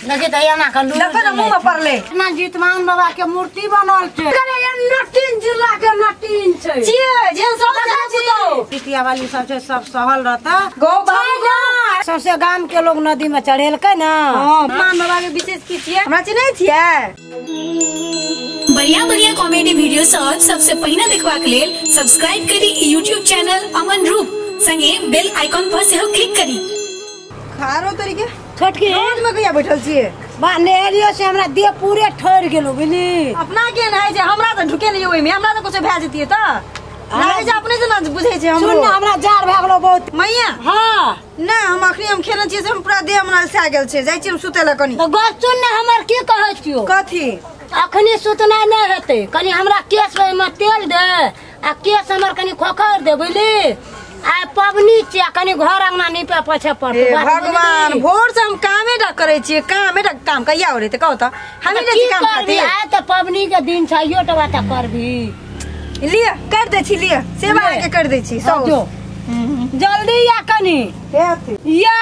देखी त एना के लू देखो ना मुंह में पड़ले ना जीतमान बाबा के मूर्ति बनल छै। अरे ये नटीन जिला के नटीन छै छियै जेन सब छै पितिया वाली सब छै सब सहल रहता गौ बाबू सबसे गाम के लोग नदी में चढ़ेलकै ना। हां मान बाबा के विशेष की छियै हमरा चिन्है छियै। बढ़िया बढ़िया कॉमेडी वीडियो सब सबसे पहिने देखबाक लेल सब्सक्राइब करी यूट्यूब चैनल अमन रूप संगे बेल आइकॉन पर सेहो क्लिक करी। खारो तरीके छोटकी रोड में कहिया बैठल छियै बा नेहलियो से हमरा देह पूरे ठहर गेलो बुझली। अपना के नहाय छै हमरा त ढुके लियो ओइ में हमरा त कुछ भए जतियै त नहाय छै अपने से ना बुझै छै हमरो। सुन ना हमरा जार भए गेलो बहुत मैया। हां ना हम अखनी हम खेने छियै से हम पूरा देह हमरा सै गेल छै जाइ छी हम सुतै ला कनी। त गप सुन ना हमर की कहै छियो कथी अखनी सुतना नहीं हेतै कनी हमरा केस में तेल दे आ केस हमर कनी खोखर दे बुझली। आ पबनी छियै कनी घर अंगना नीपे पोछे पड़तै। भगवान भोर से हम कामे टा करै छियै कामे टा काम कहिया हो रे त कहू त हम नै छी काम खातिर। आइ त पबनी के दिन छै इहो टा बात करबी लिअ कर दै छी लिअ सेवा के कर दै छी सब जल्दी या कनी या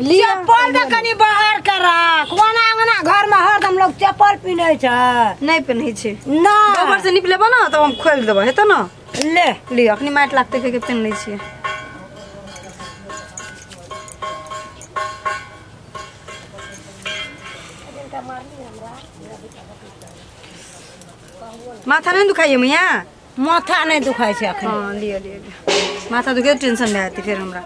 लिअ चप्पल त कनी बाहर के राख ओना अंगना घर में हरदम लोग चप्पल पिन्है छै नै पिन्है छै ना गोबर से नीप लेबो ना तब हम खोलि देबो हेतौ ना ले लिअ अखनी माटि लागतै कहि के पिन्ह लै छियै। माथा नहीं दुखाइए मैया? माथा नहीं दुखाइ छै अखनी। हां लिअ लिअ माथा दुखे टेंशन भए जेतै फेर हमरा।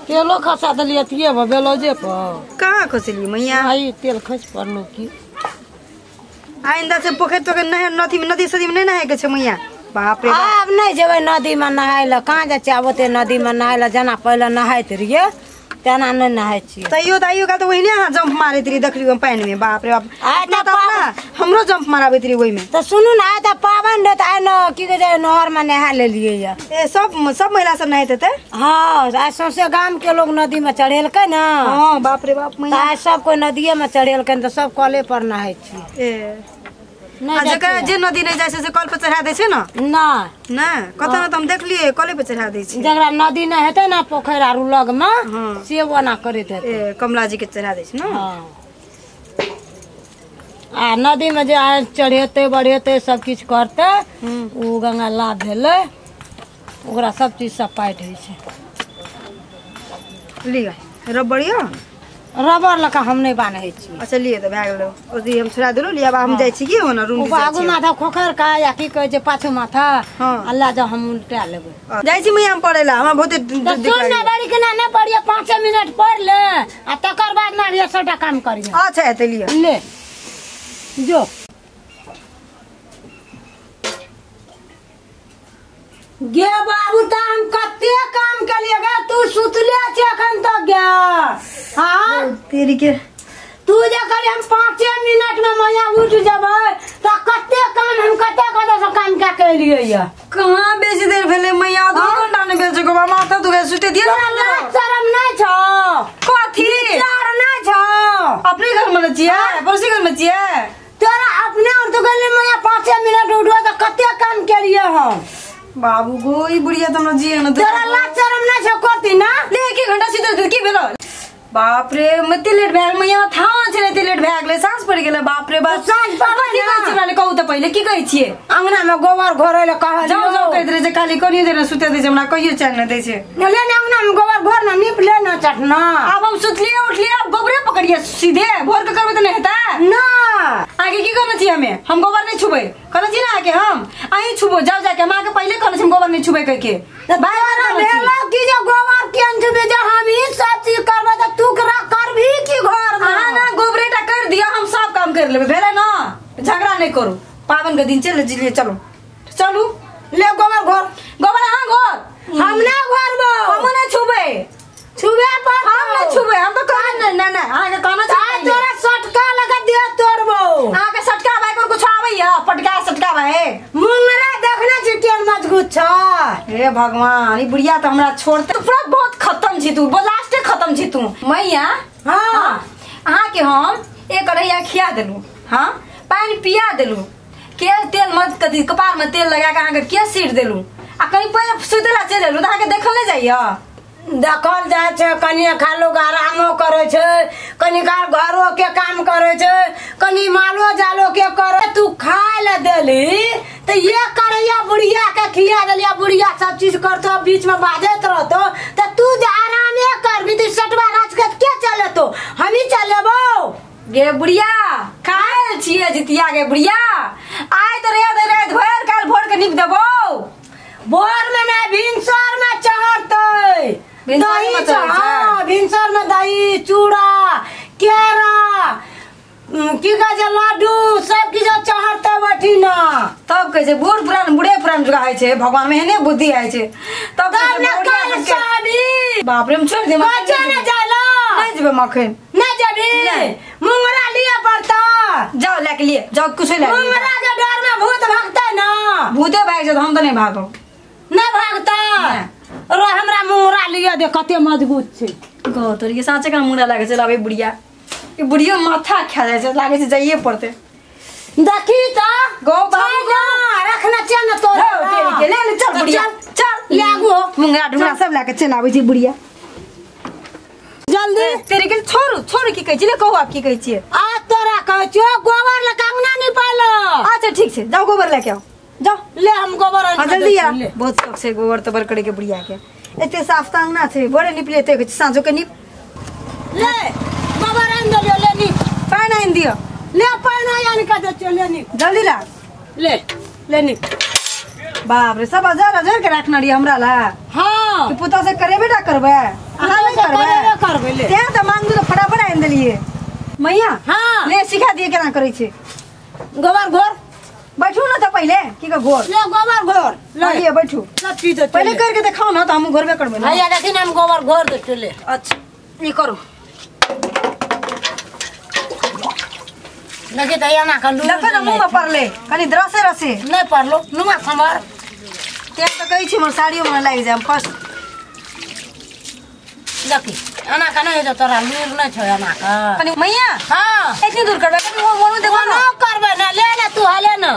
तेलो खसा देलियै अथिये पर बेलौजे पर। कहाँ खसेलियै मैया? आई तेल खसि पड़लो की आइंदा से पोखरि तोखरि नहे नदी में नदी सदी में नहीं नहाय के छै मैया। बाप रे आब नहीं जेबै नदी में नहाय लए कहाँ जाइ छियै आब ओते नदी में नहाय लए जेना पहिले नहाइत रहियै तेना नहीं नहाय छियै। तैयो तैयो का त ओहिने अहाँ जंप मारैत रहियै देखलियै हम पानि में बाप रे बाप। अपना त अपना हमरो जंप माराबैत रहियै ओहि में। त सुनू ना आइ त पाबनि रहै त आइ न की कहै छै नहर में नहा लेलियै या। ए सब सब महिला सब नहाइत हेतै? हां आइ सौंसे गाम के लोग नदी में चढ़ेलकै ना। हां बाप रे बाप मैया आइ सब कोइ नदिये में चढ़ेलकै त सब कले पर नहाय छियै। ए आ जकरा जे नदी नहीं जाइ छै से कल पर चढ़ा दै छै ना? ना ना कतौ ना त हम देखलियै कले पर चढ़ा दै छै। जकरा नदी नहीं हेतै ना पोखरि आरू लग में से ओना करैत हेतै। ए कमला जी के चढ़ा दै छै ना। हां आ नदी में जे चढ़ेतै बढ़ेतै सब किछु करतै उ गंगा लाभ भेलै ओकरा सब चीज सब पाटि होइ छै। लिअ रबड़ यऽ रबड़ लऽ कऽ हम नहीं बान्है छी। अच्छा लिअ तऽ भए गेलै ओ दी हम छोड़ा देलहुँ लिअ आब हम जाइ छी की ओना रूम दिस आगू माथा खोखर का या की कहै छै पाछू माथा अल्लाह जा हम उल्टा लेबै। जाइ छी मैया हम पढ़ै ला हमरा बहुते सुन ना बड़ी के ना नहीं पढ़िए 5 मिनट पढ़ ले आ तकर बाद ना ये सबटा काम करिए। अच्छा हेतै लिअ ले जो गे बाबू त हम कते काम केलिए गे तू सुतले छै अखन तक गे। हां तेरी के तू जे कहली हम 5 मिनट में मैया उठ जेबै त कते काम हम कते कते से काम के केलिए या। कहाँ बेसी देर भेलै मैया 2 घंटा नहीं भेल छै गो माथा दुखाइ सुते दिए। तोरा लाज शरम नहीं छौ? कथी विचार नहीं छौ? अपने घर में न छियै पड़ोसी घर में छियै तोरा अपने और तो कहली मैया 5 मिनट उठबो त कते काम केलिए हम। बाबू गो ई बुढ़िया त हमरा जिए न तोरा लाज शरम नहीं छौ करती ना ले 1 घंटा सुते की भेलो? बाप रे मते लेट भए गेल मैया था छलै एते लेट भए गेलै साँझ पड़ि गेलै बाप रे बाप। साँझ पड़लै की कहै छियै कहू त पहिले की कहै छियै? अंगना में गोबर घोरै ले कहलियै जाउ जाउ कहैत रहै छै खाली कनियो देर सुते दै छै हमरा कहियो चैन नहि दै छै। ले ने अंगना में गोबर घोर ना नीप ले ना चटना। आब हम सुतलियै उठलियै आब गोबरे पकड़ियै सीधे भोर के करबै त नहि हेतै ना। आगे की कहने छियै हमे हम गोबर नहीं छुबै कहने छी ना आके हम अहीं छुबो जाउ जाके हम आके पहिले कहने छी हम गोबर नहीं छुबै कहि के। बार भेलो की जे गोबर केन छुबै जे हम ही सब चीज करबै त तू करबी की घर में? अहाँ ना गोबरे टा कर दिया हम सब काम कर लेबै भेलै ना झगड़ा नहीं करू पाबन के दिन चल जिलिए चलू चलू ले गोबर घोर गोबर अहाँ घोर हम नहीं घोरबो हम नहीं छुबै छुबे पर हम नहीं छुबै हम तो कहने ना ना अहाँ के कहना छै तोरा सटका लगा दे तोड़बो। अहाँ के सटका भाई कोन कुछ आबैया पटका सटका भाई मुंगरा देखने छी केहन मजबूत छ। हे भगवान ई बुढ़िया त हमरा छोड़ते तू पूरा बहुत खत्म छी तू लास्टे खत्म छी तू मैया। हां अहाँ के हम एक अढ़ैया खिया देलू। हां पानि पिया देलू के तेल मत कथी कपार में तेल लगा के अहाँके के सीट देलू आ कहीं पहिले सुतला चलि एलू तऽ अहाँके देखल नहि जाइया। देखल जाइ छै कनि खा लोग आरामो करै छै कनि काल घरो के काम करै छै कनि मालो जालो के करे। तू खाय ले देली तऽ ये करैया बुढ़िया के खिया देलिया बुढ़िया सब चीज करतो बीच में बाजैत रहतो तऽ तू जे आरामे करबी तऽ सटवा गाछ के के चलेतो हमही चलेबो। गे बुढ़िया खायल छियै जितिया गे बुढ़िया आइ तऽ राति राति भरि काल्हि भोर के नीप देबौ। भोर में नहीं भिनसर में चढ़तै दही। हाँ भिनसर में दही चूड़ा केरा की कहै छै लड्डू सब किछु चढ़तै बठिना। तब कहै छै बूढ़ पुरान बूढ़े पुरान जुगा होइ छै भगवान में एहने बुद्धि होइ छै तब बाप रे हम छोड़ि देब नहीं जेबै मखन नहीं जेबी मुंगरा लिअ पड़तै। जाओ लए के लिए जाओ कुछ ले मुंगरा के डर में भूत भागतै ना। भूते भागि जात हम तऽ नहीं भागब। नहीं भागतै रो हमरा मुंगरा लिअ दे कते मजबूत छै। गौ तोरी के साँचे का मुंगरा लागै छै लाबै बुढ़िया ई बुढ़ियो माथा खा जाइ छै लागै छै जाइए पड़तै। देखी तऽ गौ बाबू ना रखना छै न तोरा के ले ले चल बुढ़िया चल ले आगू हो मुंगरा ढुंगरा सब लए के चल आबै छै बुढ़िया जल्दी। तेरे के छोड़ू छोड़ू की कहै छी ले कहू आब की कहै छियै। आ तोरा कहै छियौ गोबर लए के अंगना निपैलो। अच्छा ठीक छै जाओ गोबर लए के आउ जाओ ले हम गोबर आनि जल्दी आ। बहुत शौक छै गोबर तोबर करे के बुढ़िया के एते साफ तऽ अंगना छै भोरे निपले एते साँझो के निप ले गोबर आनि देलियौ ले निप पानि आनि दियौ ले पानि आनि के दै छियौ ले निप जल्दी ला ले ले निप। बाप रे सब अजर अजर के राखने रहियै हमरा ला। हाँ कि पुतहु से करेबे टा करबै अहाँ नहि करबै करबै ले तें तऽ मांगू तऽ फटाफट आनि देलियै मैया। हाँ ले सिखा दिए केना करै छै गोबर घोर बैठू ना तऽ पहिले की कह घोर ले गोबर घोर ले बैठू सब चीज पहिले करके देखाउ ना तऽ हमहूँ घोरबे करबै ना। हैया देखी हम गोबर घोर दै छियौ ले। अच्छा ई करू देखी तऽ एना कऽ लू देखो ना मुँह में पड़ले कनी रसे रसे नहीं पड़लो नुमा खमर तें तऽ कहै छी हमर साड़ियो मे लागि जाय हम फर्स्ट। देखी एना के नहि हेतौ तोरा लूर नहि छौ एना के कनी मैया। हाँ एतनी दूर करबै कनी ओ देखो ना करबै ना ले ले तू हले ना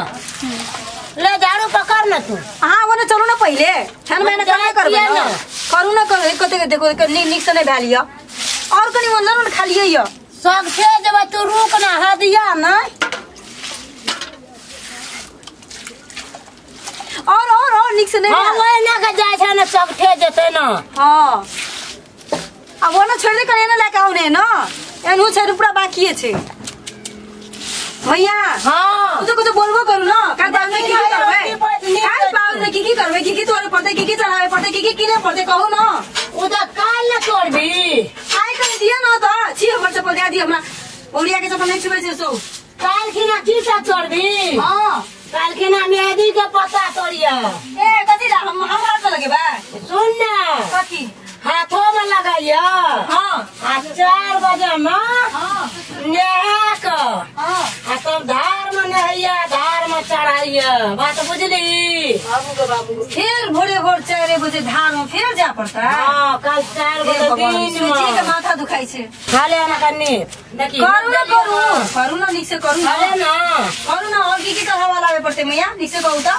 ले झाड़ू पकड़ ना तू। हाँ ओने चलू ना पहिले छन महीना करबे करबै ना करू ना करू कते देखो नीक नीक से नहि भेल यऽ और कनी ओन ने खा लियै यऽ सब से जेबै तू रुक ना हदिया ना और और और नीक से नहि। हाँ ओहिना के जाइ छै ने सब ठे जेतै ना। हाँ आ वो ना छोड़ि दे कनी एना लए के आउ ने ना एनहु छै पूरा बाकिए छै भैया। हाँ कुछो कुछो बोलबो करू ना काल्हि बादमे की करबै काल्हि बादमे की की करबै की की तोड़े पड़तै की की चढ़ावे पड़तै की की किने पड़तै कहू ना। ओ तऽ काल्हि ने तोड़बी आइ कनि दिअ ना तऽ छी हमर चप्पल दए दिअ हमरा बुढ़िया के चप्पल नहि छुबै छै सौ। काल्हि खिना की सब तोड़बी? हाँ काल्हि खिना मेहदी के पत्ता तोड़िया। ए कथी ला हम हाथ में लगेबै सुन ना कथी हाथों में लगाइया। हाँ आ 4 बजे में हाँ नहा के हाँ आ तब धार में नहैया धार में चढ़ाइया बात बुझली बाबू के बाबू फिर भोरे भोर 4 बजे धार में फिर जाय पड़ता। हाँ कल 4 बजे दिन सोची के माथा दुखाई छै खा ले ना कनी देखी करू ना करू करू ना नीक से करू खा ले ना करू ना और की की चढ़ावा लावे पड़ते मैया नीक से कहू तऽ।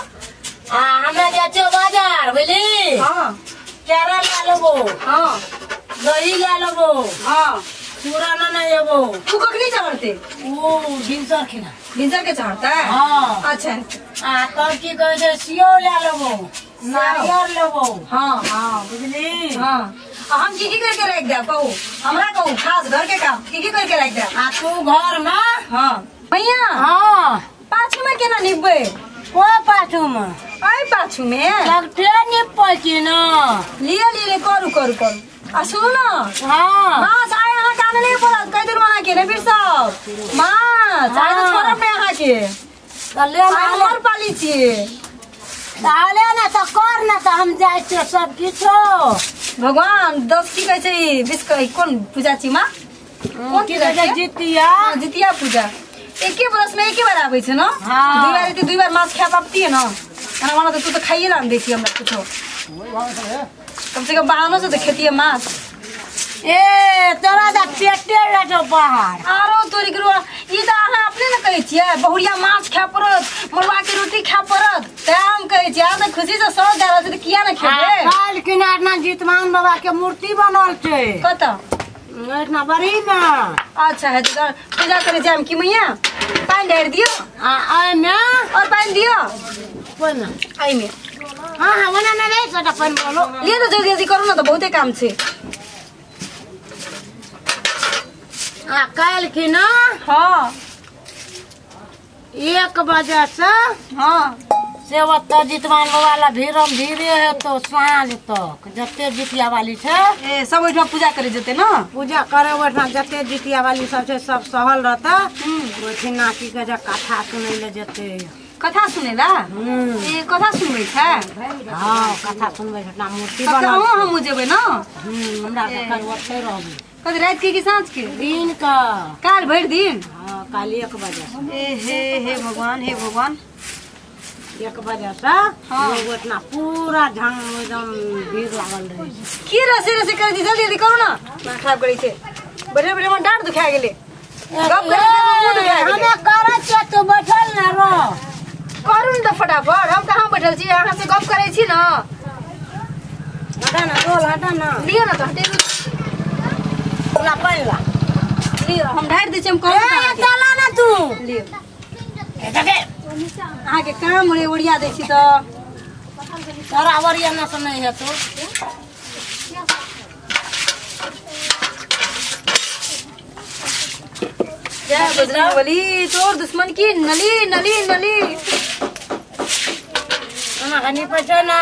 आ हमरा जाइ छियौ बाजार बुझली। हाँ केरा ले लेबो। हाँ दही ले लेबो। हाँ चूड़ा ना नहीं लेबो। तू कखनी चढ़ते? ओ भिनसर खिना भिनसर के चढ़ता है। हाँ अच्छा आ तब की कहै छै सेव ले लेबो नारियल लेबो। हाँ हाँ बुझली। हाँ आ हम की की करके राखि देब कहू हमरा कहू खास घर के काम की की करके राखि देब आ तू घर में। हाँ भैया। हाँ पाछू में केना निपबै? को पाछू में? आइ पाछू में लगते निपै की ना लिअ लिअ करू करू करू आ सुनू ना। हाँ माछ आइ अहाँके आनै नहि पड़त कहि देलहुँ अहाँके नहि बिरसब माछ आइ तऽ छोड़ब नहि अहाँके तऽ ले आइ हमर पाली छियै तऽ ले ना तऽ कर ना तऽ हम जाइ छियै सब किछो। भगवान 10 की कहै छै 20 कोन पूजा छी माँ कोन की कहै छै जितिया। हाँ जितिया पूजा एके बरस में एके बार आबै छै ना। हाँ 2 बार एतै 2 बार माछ खाय पाबतियै ना एना मानो तऽ तू तऽ खाइए ला दै छी हमरा कुछो कम से कम बहानो से तऽ खेतियै माछ। ए तोरा दा पेटे रहतो बाहर आरो तोरी के ई त अहाँ अपने न कहै छियै बहुरिया माछ खाय पड़त मरुआ के रोटी खाय पड़त तैं हम कहै छियै अहाँ त खुशी से सब जा रहल छै त किया न खेबै काल्हि किना एतना जितमान बाबा के मूर्ति बनल छै कतऽ एतना बड़ी में अच्छा है तो पूजा करे जाम की मैया पानि ढारि दियो आ एहिमे और पानि दियो कोइमे एहिमे हाँ हाँ ओना नहि रे छोटा पानि बोलो लिअ त जल्दी जल्दी करू न त बहुते काम छै आ काल्हि किना हाँ 1 बजे से हाँ से ओतऽ जितमान बाबा ला भीड़म भीड़े हेतौ साँझ तक जते जितिया वाली छै ए सब ओहिठमा पूजा करे जेतै न पूजा करे ओहिठमा जते जितिया वाली सब छै सब सहल रहतै ओहिठिना की कहै छै कथा सुनै लए जेतै कथा सुनेला ए कथा सुनबै छै हाँ कथा सुनबै छै मूर्ति तब बनल अहूँ हमहूँ जेबै न हमरा सब ओतै रहबै कथी राति के कि साँझ के दिन के काल्हि भरि दिन हाँ काल्हि 1 बजे ए हे हे भगवान हे भगवान 1 बजे से हाँ। लोग ओतना पूरा झांग एकदम भीड़ लागल रहै छै की रसे रसे करै छी जल्दी जल्दी करू न माथ खराब करै छै बैठे बैठे हमर डाँट दुखा गेलै गप करै मुँह दुखा गेलै हमे करै छियै तू बैठल न रह करू न तऽ फटाफट हम कहाँ बैठल छी अहाँ से गप करै छी न हटा न रोल हटा न लिअ न तऽ हटेबे ला पानि ला लिअ हम ढारि दै छी हम कहू ए चला न तू लिअ ए देखे अहाँके काम रे ओरिया दै छी तऽ तोरा ओरिया न से नहि हेतौ जय बजरंगबली तोर दुश्मन की नली नली नली अहाँ कनी पैसा न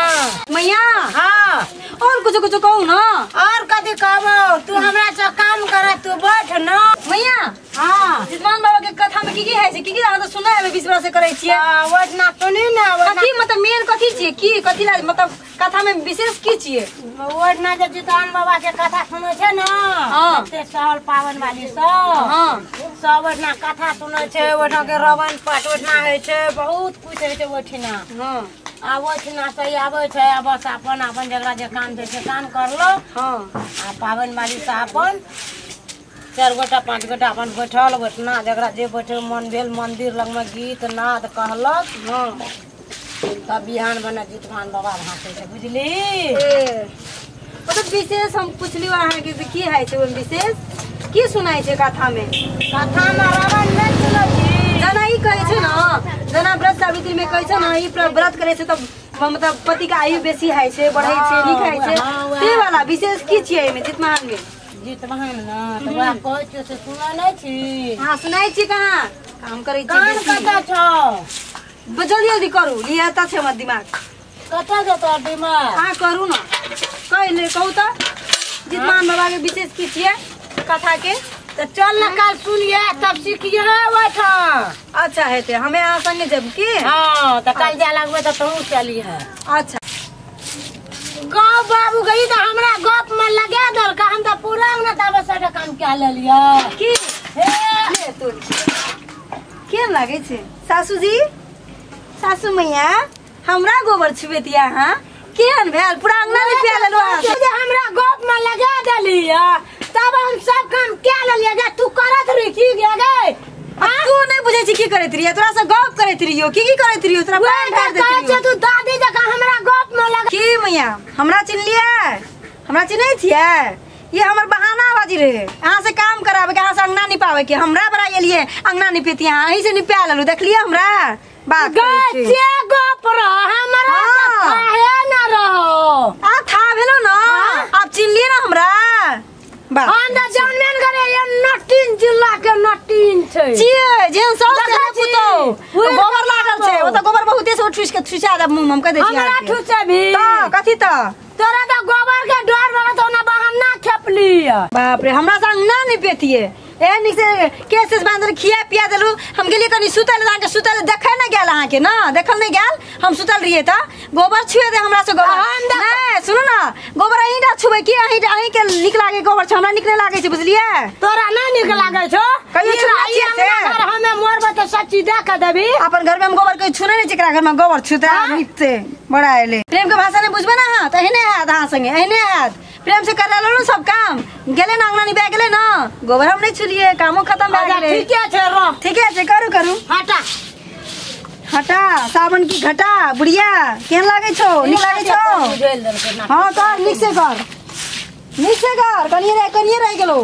मैया हाँ और कुछ कुछ कहू न और कथी कहबो तू हमरा से काम कर तू बैठ न मैया हाँ जितमान बाबा के कथा में की की है छै की की अहाँ तऽ सुनै हेबै 20 बरस से करै छियै ओहिठिना सुनी न कथी मतलब मेन कथी छियै की कथी ला मतलब कथा में विशेष की छियै ओहिठिना जे जितमान बाबा के कथा सुनै छै न हाँ। जते सहल पावन वाली सब हाँ सब ओहिठिना कथा सुनै छै ओहिठिना के रवन पाठ ओहिठिना होइ छै बहुत कुछ होइ छै ओहिठिना हाँ आ ओहिठिना से आबै छै आ बस अपन अपन जकरा जे काम छै से काम करलो हाँ आ पाबनि वाली से अपन 4 गोटा 5 गोटा अपन बैठल ओहिठिना जकरा जे बैठे मन भेल मंदिर लगमे गीत नाद कहलक हाँ तब बिहान बने जितमान बाबा भासै छै बुझली ए मतलब विशेष हम पुछलियो अहाँके जे की होइ छै ओहिमे विशेष की सुनाइ छै कथा में कथामे रावण नहि सुनै छी जेना ई कहै छै न जेना व्रत सावित्री में कहै छै न ई व्रत करै छै तऽ मतलब पति के आयु बेसी होइ छै बढ़ै छै नीक होइ छै से वाला विशेष की छियै एहिमे जितमान में जितमान न तऽ वएह कहै छियै से सुनै नहि छी हाँ सुनाइ छी कहाँ काम करै छी कान बेसी। कतऽ छौ जल्दी जल्दी करू लिअ तऽ छै हमर दिमाग कतऽ छौ तोहर दिमाग अहाँ करू न कहले कहू तऽ जितमान बाबा के विशेष की छियै कथा के तऽ चल न काल्हि सुनिए तब सीखिए ओहिठाम अच्छा हेतै हमे अहाँ संगे जेब की हाँ तऽ काल्हि जाय लगबै तऽ तोहूँ चलिहे अच्छा गाँव बाबू गई तऽ हमरा गप में लगा देलका हम तऽ पूरा ने तब सबटा काम कए लेलियै की हे ले तोरी केहन लागै छै सासूजी सासू मैया हमरा गोबर छुबेतियै अहाँ केहन भेल पूरा अंगना मे पिया लेलहुँ अहाँ जे हमरा गप में लगा देलियै तब हम सब काम कए लेलियै गे तू करत रही की गे गे तू नहि बुझै छी की करैत रहियै तोरा से गप करैत रहियो की की करैत रहियो तोरा पानि ढारि दैत कहै रहियो छै तू दादी जकाँ हमरा गप में लगा की मैया हमरा चिन्हलियै हमरा चिन्है छियै ये हमर बहाना बाजी रहे अहाँ से काम करावे के अहाँ से अंगना निपावे के हमरा बड़ा एलियै अंगना निपेती अहाँ अहीं से निपा लेलू देखलियै हमरा बात करै छी। गे गप रह हमरा से हाँ। काहे न रहो आ था भेलो न आब चिन्हलियै न हमरा बात हम तऽ जानबे न करे ये नटीन जिला के नटीन छै छियै जेहन साउस देखै तेहन छी। पुतोहु उहे गोबर लागल छै ओ तऽ गोबर बहुते से ठुसि के ठुसा देब मुँह मे हम कहि दै छी हमरा अहाँके। ठुसेबही तऽ कथी तऽ तोरा तऽ गोबर के डर रहत ओना बहाना खेपली बाप रे हमरा से अंगना निपेतियै ए नीक से केस तेस बांधल खिया पिया देलू हम गेलियै कनी सुतल अहाँके सुतल देखै नहि गेल अहाँके न देखल नहि गेल हम सुतल रहियै तऽ गोबर छुए दे हमरा से गोबर नहि सुनू न गोबर अहीं टा छुबै की अहीं अहीं के नीक लागे गोबर छै हमरा नीक नहि लागै छै बुझलियै तोरा नहि नीक लागै छौ कहियो ई छुआ ई छियै से? अंगना घर हमे मरबै तऽ सच्ची दए के देबी अपन घर में हम गोबर के छुने नै छै एकरा घर में गोबर छुते निपते बड़ा एले प्रेम के भाषा नै बुझबे ना हां त एहने हैत अहाँ संगे एहने हैत प्रेम से कर लेलौ सब काम गेले ना अंगना निपा गेले ना गोबर हम नै छुलिए कामो खत्म भए गेलै ठीके छै रह ठीके छै करू करू हटा हटा सावन की घटा बुढ़िया केहन लागै छौ नीक लागै छौ हां कर नीक से कर नीक से कर कनिए रहि गेलौ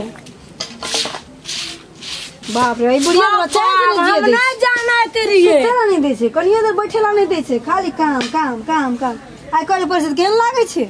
बाप रे ई बुढ़िया हमरा चाय नहीं हम दिए नहीं जानैत रहिए सुतैला नहीं दै छै कनियो देर बैठेला नहीं दै छै खाली काम काम काम काम आइ करे पड़ै छै केहन लागै छै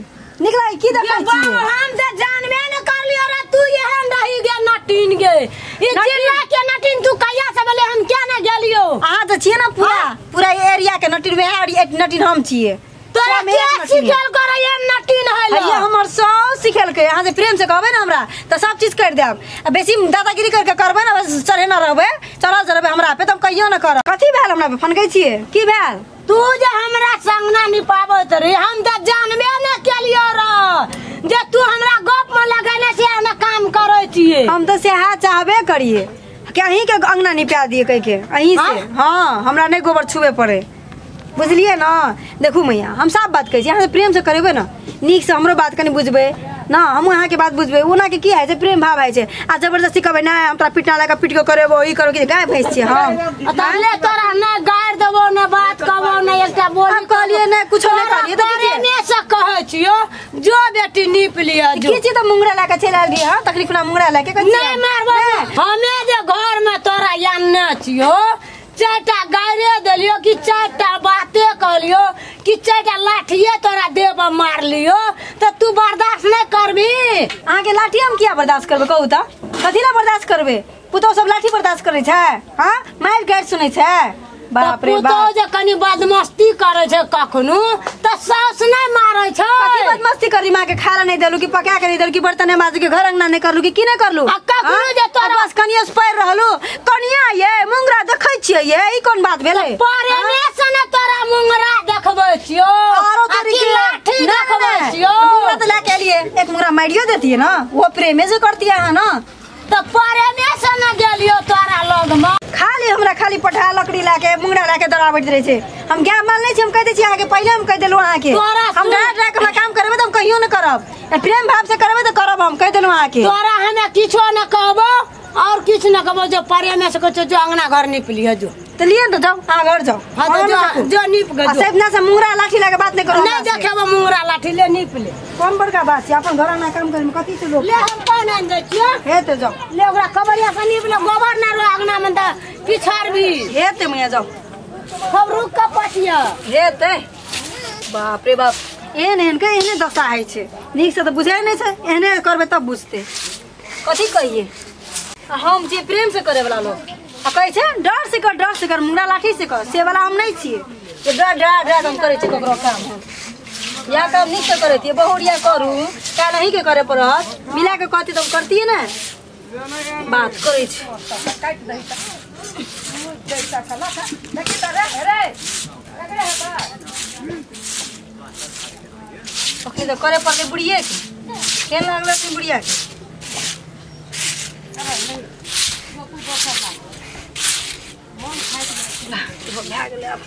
नीक लागै की देखै छियै हम त जानबे न करलियो रे तू एहन रही गे नटीन गे ई जिला के नटीन तू कहिया से भेले हम क्या न गेलियो अहाँ त छियै ना पूरा पूरा एरिया के नटीन वएह और एक नटीन हम छियै तोरा सब के एक नटीन। सिखेल करे एहन नटीन है हैया हमर सब सिखेलकै अहाँ जे प्रेम से कहबै ना हमरा त सब चीज कर देब आ बेसी दादागिरी करके करबै ना बस चढ़े ना रहबै चढ़ल चढ़बै हमरा पे त हम कहियो ना करब कथी भेल हमरा पे फनकै छियै की भेल तू जे हमरा संग ना निपाबैत रही हम त जानबे न केलियो र जे तू हमरा गप में लगेने से ना काम करै छियै हम त सेहा चाहबे करिए कि अहीं के अंगना निपा दिए कह के अहीं से हाँ हमरा नहीं गोबर छुबे पड़े बुझलिए ना देखू मैया हम साफ बात कहै छी अहाँ से प्रेम से करेबै ना नीक से हमरो बात कनि बुझबै ना हमहूँ अहाँके बात बुझबै ओना के की होइ छै प्रेम भाव होइ छै आ जबरदस्ती कहबै नहि हम तोरा पिटना लगा पीट के करेबो ई करबो कि गाय भैंस छियै हम तहले तोरा न गारि देबो न बात कहबो न एकटा बोली हम कहलियै नहि कुछो नहि कहलियै तऽ की छियै? प्रेमे से कहै छियो जो बेटी नीप लिअ जो की छी तऽ मुंगरा लए के चलि आयल रहियै हँ तखनी खुना मुंगरा लए के कथी नहीं मारबो हमे जे घर में तोरा आनने छियो चारिटा गारिए देलियो कि चारिटा बाते कहलियो कि चारिटा लाठिए तोरा देह पर मारलियो तऽ तू बर्दाश्त नहीं करबी अहाँके लाठी हम किया बर्दाश्त करबै कहू तऽ कथी लए बर्दाश्त करबै पुतहु सब लाठी बर्दाश्त करै छै हँ मारि गारि सुनै छै बाप रे पुतहु बाप जे कनि बदमस्ती करै छै कखनो तऽ साउस नहि मारै छै कथी बदमस्ती करी माँ के खाना नहीं देलू कि पका के नहीं देलू कि बर्तन नहीं माजू कि घर अंगना नहीं करलू कि की नहीं करलू आ कखनो जे तोरा- बस कनिये से पढ़ि रहलू कनिया ये मुंगरा देखै छियै ये ई कोन बात भेलै प्रेमे से ने तोरा मुंगरा देखबै छियो आरो आ तरीके कि लाठी नहीं, देखबै नहीं, छियो मुंगरा तऽ लए के एलियै एक मुंगरा मारियो देतियै ना वो प्रेमे से करतियै अहाँ ना तऽ प्रेमे से ने गेलियो तोरा लग में खाली हमरा खाली पठा लकड़ी ला के मुंगरा ला के दौड़ाबैत रहै छै हम गाय माल नहीं छी हम कहि दै छी अहाँके पहिले हम कहि देलहुँ अहाँके तोरा हम डरा डरा के हमरा काम करबै तऽ हम कहियो नहि करब आ प्रेम भाव से करबै तऽ करब हम कहि देलहुँ अहाँके तोरा हमे किछो न कहबो और किछु न कहबो जो प्रेमे से कहै छियो जो अंगना घर नीप लिह जो तऽ लिअ ने तऽ जाउ अहाँ घर जाउ हाँ तऽ हम जो नहि सकू। जो नीप के आ जो सैबना से मुंगरा लाठी लए के बात नहि करू नहीं हमरा से। देखेबो मुंगरा लाठी ले नीप ले कोन बड़का बात छै अपन घर अंगना काम करैमे कथी छै लोक ले हम पानि आनि दै छियो हेतै जाउ ले ओकरा कबरिया से नीप ले गोबर ना रहो अंगना में तऽ पिछड़ भी हेतै मैया जाउ खूब रुक के पटिया हेतै बाप रे बाप एहन एहन के एहने दशा होइ छै नीक से तऽ बुझै नहि छै एहने करबै तब बुझतै कथी कहिए आ हम जे प्रेम से करे वाला लोग आ कहै छै डर से कर डर से कर मुंगरा लाठी से कर से वाला हम नहीं छियै जे डर डर डर हम करै छियै ककरो काम हम या काम नीक से करै छियै बहुरिया करू काल्हि अहीँके करे पड़त मिला के कहती तऽ हम करतियै ने बात करै छी अखनी तऽ करे पड़तै बुढ़िए के केहन लागलै अपनी बुढ़िया के भए गेलै आब।